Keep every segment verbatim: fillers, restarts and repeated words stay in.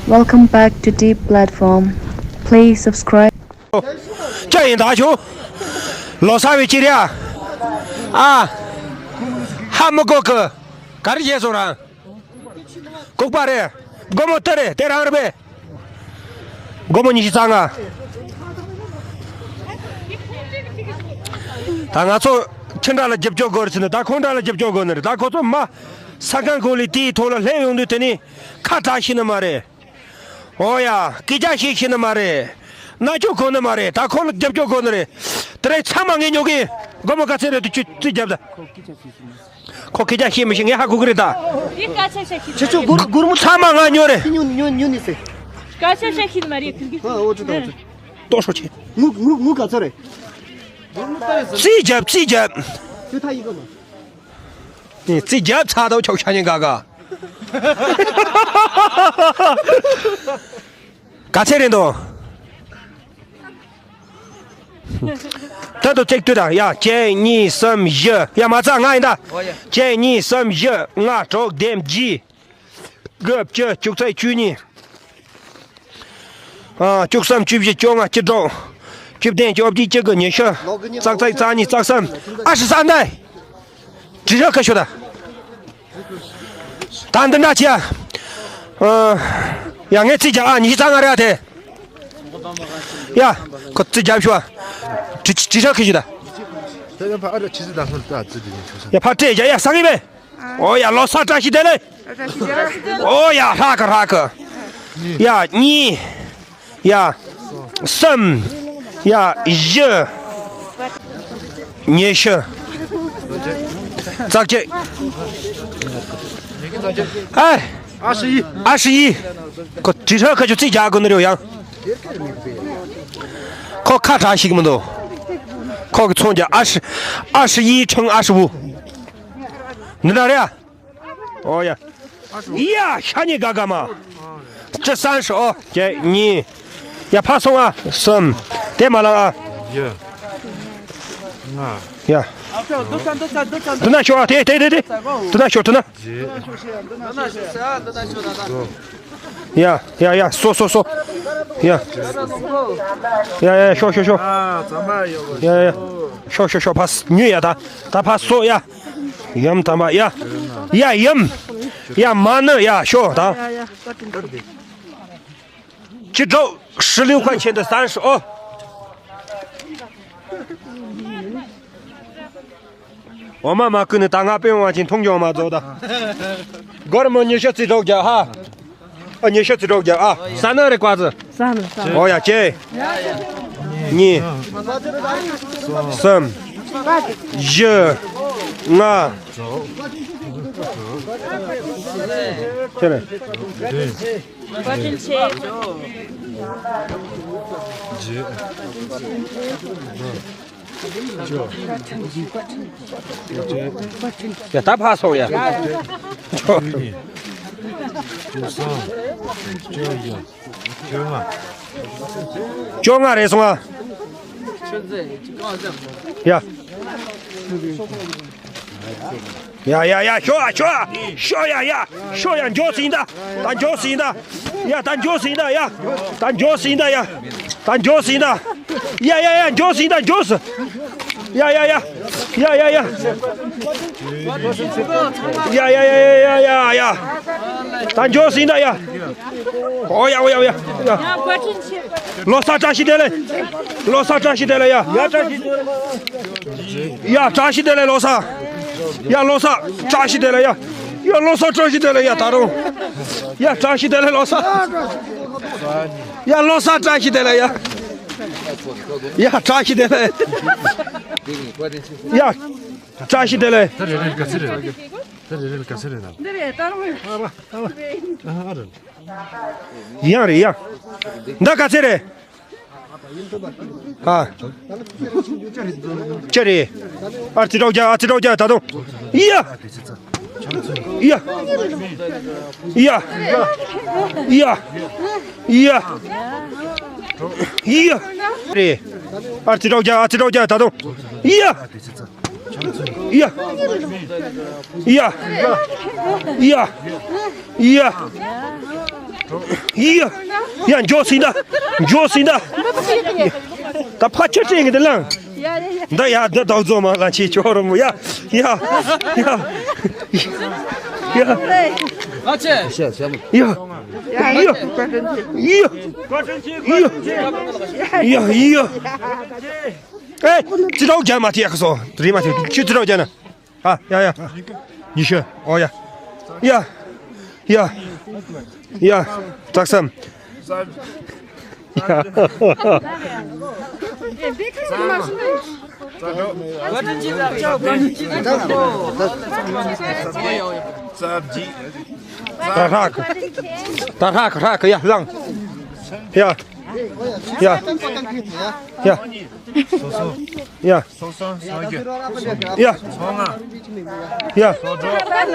Welcome back to Deep Platform. Please subscribe. ཅི་ཡིན་ད་ཆོ། ལོ་གསར་བའི་ཅི་རེད་ཨ། ཨ། ཧ་མི་གོ་གི། ག་རེ་བྱས་སོང་རང་། ལྐུགས་པ་རེད། སྒོར་མོ་སྟེར་རེད་དེ་རང་རེད་པས། སྒོར་མོ་ཉི་ཤུ་རྩ་ལྔ། ད་ང་ཚོ་ཁྱེད་འདྲ་ལ་རྒྱབ་སྐྱོར་དགོས་རེད་ཟེར་ན་ད་ཁོང་འདྲ་ལ་རྒྱབ་སྐྱོར་དགོས་ནི་རེད། ད་ཁོ་ཚོ་མ་ས་ཁང་གོ་ལི་དེའི་ཐོག་ལ་སླེབས་ཡོང་དུས་དེ་ནི་ཁ་གྲག་ཤེས་ནི་མ་རེད། ཨོ་ཡ། སྐད་ཆ་བཤད་ཤེས་ནི་མ་རེད། རྣ་ཅོ་གོ་ནི་མ་རེད། ད་ཁོ་ལ་རྒྱབ་སྐྱོར་དགོས་ནི་རེད། དེ་རིང་ཚང་མ་ངས་ཉོ་གི་ཡིན། སྒོར་མོ་ག་ཚད་རེད་དུ་ཅུ་རྩིས་རྒྱབ་ད། ཁོ་སྐད་ཆ་བཤད་མི་ཤེས་ངས་ཧ་གོ་གི་རེད་ད། དེ་སྐད་ཆ་བཤད་ཤེས་ཁྱེད་ཚོ་སྒོར་སྒོར་མོ་ཚང་མ་ང་ཉོ་རེད། ཉོ་ཉོ་ཉོ་ནི་སེ། སྐད་ཆ་བཤད་ཤེས་མ་རེད་ཁུར་གི། ཨ་འོ་ཅི་ད་འོ་ཅི། ལྟོགས་ཤོར་ཆེ། ངུ་ངུ་ངུ་ག་ཚོད་རེད། རྩིས་རྒྱབ་རྩིས་རྒྱབ། ཅུ་ཐ་ཡི་གོ་མ། ནི་རྩིས་རྒྱབ་ཚར་དོ་ཆོག་ཆ་ཉན་ག་ག། ག་ཚད་རེད་འདུག་ད་དུ་ཚིག་ཏུ་དང་ཡ་གཅིག་གཉིས་གསུམ་བཞི་ཡ་མ་རྩ་ལྔ་ཡིན་ད། གཅིག་གཉིས་གསུམ་བཞི་ལྔ་དྲུག་བདུན་བརྒྱད། དགུ་བཅུ་བཅུ་གཅིག་བཅུ་གཉིས། ཨ་བཅུ་གསུམ་བཅུ་བཞི་བཅོ་ལྔ་བཅུ་དྲུག་བཅུ་བདུན་བཅོ་བརྒྱད་བཅུ་དགུ་ཉི་ཤུ། རྩ་གཅིག་རྩ་གཉིས་རྩ་གསུམ། ཨ་ཧྲི་ས་འདའི། དྲི་ར་ཁ་ཤོ་ད། ད་འདི་འདྲ་བྱས། ཨ། ཡ་ངས་རྩིས་རྒྱག་ཨ་ཉི་ཤུ་རྩ་ལྔ་རེད་ཨ་དེ། ཡ། ཁོ་རྩིས་རྒྱབ་ཤོག་ཨ། དྲི་དྲི་ར་ཁ་ཤོ་ད། ད་ཡང་ཕ་ཨ་ར་ཆི་ཟི་ད་སྔོན་ད་རྩིས་དེ་ཉི་ཤུ་རྩ། ཡ་ཕ་སྤྲད་རྒྱ་ཡ་ས་གི་བས། ཨོ་ཡ་ལོ་གསར་བཀྲ་ཤིས་བདེ་ལེགས། ཨོ་ཡ་ཧྲ་གི་ཧྲ་གི། ཡ་གཉིས། ཡ། གསུམ། ཡ། བཞི། ཉི་ཤུ། རྩ་གཅིག་ཨ། ཨ་ཧྲི་ཡི། ཨ་ཧྲི་ཡི། ཁོ་དྲི་ཧྲ་ཁ་ཆུ་རྩིས་རྒྱག་དགོས་ནི་རེད་ཡང་། ཁོ་ཁ་གྲག་ཤིག་མི་འདུག་ཁོ་གི་ཚོང་རྒྱག་ཨ་ཧྲི། ཨ་ཧྲི་ཡི་ཁྲང་ཨ་ཧྲི་བུ། འདི་འདྲ་རེད་ཨ། ཨོ་ཡ། ཡ་ཤ་ཉེ་ག་ག་མ། ཅི་སང་ཧྲི་ཨོ། གཅིག་གཉིས། ཡ་ཕ་སོང་ཨ། གསུམ། དེ་མ་ལ་ཨ། བཞི། ལྔ། ཡ། འདི་ན་ཤོག་ཨ་དེ་དེ་དེ་དེ། འདི་ན་ཤོག་འདི་ན། བརྒྱད། ཡ་ཡ་ཡ་སོ་སོ་སོ། ཡ། ཡ་ཡ་ཤོག་ཤོག་ཤོག་ཡ་ཡ། ཤོག་ཤོག་ཤོག་ཕ་ཉོས་ཡ་ད། ད་ཕ་སོ་ཡ། ཡམ་དམ་པ་ཡ། ཡ་ཡམ། ཡ་མ་ནི་ཡ་ཤོ་དང་། ཅི་འགྲོ་ཧྲི་ལིའུ་ཁ་ཆེན་དུ་སྟན་ཧྲི་ཨོ། འོ་མ་མ་ཀུན་ནི་ད་ང་དཔོན་བ་ཅིན་མཐོང་ཀྱང་མ་རྫོགས་ད། སྒོར་མོ་ཉི་ཤུ་རྩིས་རོགས་རྒྱག་ཧ། ཨ་ཉི་ཤུ་རྩིས་རོགས་རྒྱག་ཨ། ས་ན་རེ་བཀའ་ཟི། ས་ན་ས་ན། འོ་ཡ་ཅེ། གཉིས། གསུམ། བཞི། ལྔ། ཁྱེད་རེད། བཀའ་དྲིན་ཆེ། ཡ་ད་ཕར་སོང་ཡ། བཅུ་གཉིས། བཅུ་གསུམ། བཅུ་བཞི། བཅོ་ལྔ། བཅོ་ལྔ་རེད་སོང་ཨ། ཡ། ཡ་ཡ་ཡ་ཤོ་ཡ་ཤོ་ཡ་ཤོ་ཡ་ཡ་ཤོ་ཡ་འཇོག་སྲིད་ད། ད་འཇོག་སྲིད་ད། ཡ་ད་འཇོག་སྲིད་ད་ཡ། ད་འཇོག་སྲིད་ད་ཡ། ད་འཇོག་སྲིད་ད། ཡ་ཡ་ཡ་འཇོག་སྲིད་ད་འཇོག་སྲིད། ཡ་ཡ་ཡ། ཡ་ཡ་ཡ། ཡ་ཡ་ཡ་ཡ་ཡ་ཡ། ད་འཇོག་སྲིད་ད་ཡ། ཨོ་ཡ་ཨོ་ཡ་ཨོ་ཡ། ཡ། ལོ་གསར་བཀྲ་ཤིས་བདེ་ལེགས། ལོ་གསར་བཀྲ་ཤིས་བདེ་ལེགས་ཡ། ཡ་བཀྲ་ཤིས་བདེ་ལེགས། ཡ་བཀྲ་ཤིས་བདེ་ལེགས་ལོ་གསར། ཡ་ལོ་གསར་བཀྲ་ཤིས་བདེ་ལེགས་ཡ། ཡ་ལོ་གསར་བཀྲ་ཤིས་བདེ་ལེགས་ཡ་ད་རུང་། ཡ་བཀྲ་ཤིས་བདེ་ལེགས་ལོ་གསར། ཡ་ལོ་གསར་བཀྲ་ཤིས་བདེ་ལེགས་ཡ། ཡ་བཀྲ་ཤིས་བདེ་ལེགས། ཡ་བཀྲ་ཤིས་བདེ་ལེགས། ད་རེ་རེ་ག་ཚི་རེད། ད་རེ་རེ་ག་ཚི་རེད་ད། འདི་རེད་ད་རུང་། ཨ་རེད། ཡང་རེད་ཡ། འདི་ག་ཚི་རེད། ཨ། ཅི་རེད། ཨ་ཙི་རོགས་རྒྱག་ཨ་ཙི་རོགས་རྒྱག་ད་དུང་། ཡ། ཡ། ཡ། ཡ། ཡ། ཡ། རེད། ཨ་ཙི་རོགས་རྒྱག་ཨ་ཙི་རོགས་རྒྱག་ད་དུང་། ཡ། ཡ། ཡ། ཡ། ཡ། ཡ། ཡ། འཇོག་སྲིད་ད། འཇོག་སྲིད་ད། ད་ཕ་ཆེ་ཁྲེང་གི་དེ་ལང་། འདི་ཡ་འདི་དག་ཚོ་མ་ལ་ཆེ་ཆོག་རུ་མོ་ཡ། ཡ། ཡ། ཡ། ཨ་ཆེ། ཡ། ཡ། ཡ། ཡ། ཡ། ཡ། ཨེ། ཅི་ལོག་རྒྱ་མ་ཐི་ཡ་ཁ་སོ། རི་མ་ཐི་ཆུ་ཅི་ལོག་རྒྱ་ན། ཨ། ཡ་ཡ། ཉི་ཤུ། ཨོ་ཡ། ཡ། ཡ། ཡ། རྩ་གསུམ། ཡ། ད་ཧྲག་ད་ཧྲག་ཧྲག་ཡ་ལང་། ཡ། ཡ། ཡ། ཡ། སོ་གསུམ། སོ་བརྒྱད། ཡ། སོ་ལྔ། ཡ། སོ་དྲུག།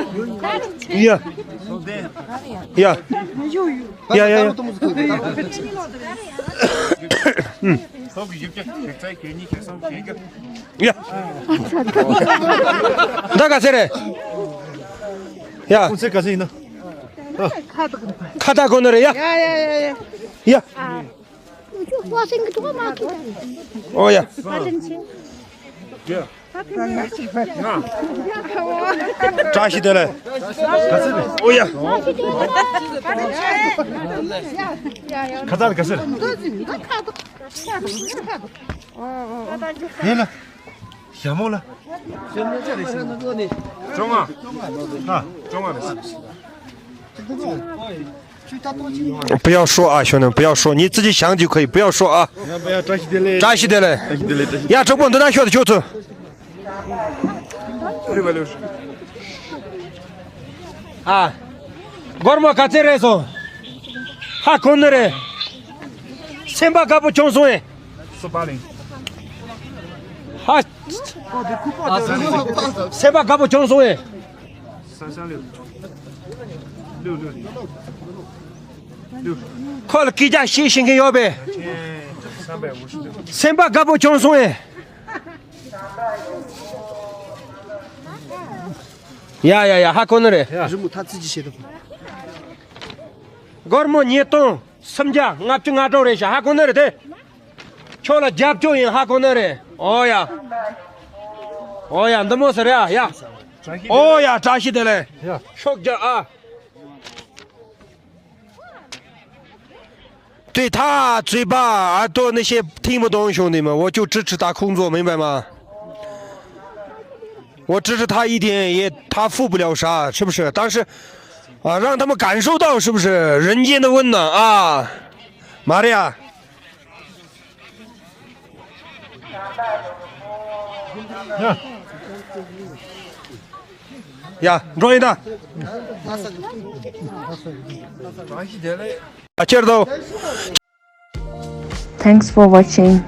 ཡ། སོ་བདུན། ཡ། ཡ་ཡ་ཡ། ཚོགས་ཀྱི་བཞི་བརྒྱ། བརྒྱད་རྩ། བརྒྱད་གཉིས། བརྒྱད་གསུམ། བརྒྱད་བརྒྱད། ཡ། ད་ག་ཚད་རེད། ཡ། ཁ་ད་གོ་ནོ་རེད་ཡ། ཡ་ཡ་ཡ་ཡ། ཡ། ཨོ་ཡ། བཀྲ་ཤིས་བདེ་ལེགས། ཨོ་ཡ། ཁ་ཚར་ག་ཟེར། ཡིན་ལ། ཞྭ་མོ་ལ། བཅོ་ལྔ། ཧ། བཅོ་ལྔ་རེད། 不要说啊，兄弟，不要说，你自己想就可以，不要说啊。 བཀྲ་ཤིས་བདེ་ལེགས། བཀྲ་ཤིས་བདེ་ལེགས། བཀྲ་ཤིས་བདེ་ལེགས། ཡ། གྲོགས་པོ་འདི་ན་ཤོག་ཤོག་ཚུ། ཨ། སྒོར་མོ་ག་ཚད་རེད་སོང་། ཧ་གོ་ནི་རེད། སེམས་པ་དགའ་པོ་བྱུང་སོང་ཨེ། སོ་པ་ལིང་། ཧ། སེམས་པ་དགའ་པོ་བྱུང་སོང་ཨེ། ས་ཞང་ལིའུ། ལིའུ་ལིའུ་ལིའུ། ཁོ་ལ་སྐད་ཆ་བཤད་ཤེས་མཁན་ཡོད་པས། ཆེན་བསམ་པའི་འུ་ཤི་འདུག་སེམས་པ་དགའ་པོ་བྱུང་སོང་ཨེ། ཡ་ཡ་ཡ། ཧ་གོ་ནི་རེད། རི་མོ་ཐ་ཚིག་ཅིག་བྱེད་དང་། སྒོར་མོ་ཉིས་སྟོང་སུམ་བརྒྱ་ལྔ་བཅུ་ང་དྲུག་རེད་ཤག་ཧ་གོ་ནི་རེད་དེ། ཁྱོད་ལ་རྒྱབ་སྐྱོར་ཡིན། ཧ་གོ་ནི་རེད། ཨོ་ཡ། ཨོ་ཡ། འདི་མོ་ཟེར་ཡ་ཡ། ཨོ་ཡ། བཀྲ་ཤིས་བདེ་ལེགས། ཡ། ཤོག་རྒྱག་ཨ། 对他嘴巴耳朵那些听不懂，兄弟们，我就支持他工作，明白吗？我支持他一点也，他付不了啥，是不是？但是，啊，让他们感受到，是不是人间的温暖啊？玛利亚。 ཡ། འགྲོ་ཡིན་ད། ཨ་ཁྱེར་དོ། Thanks for watching.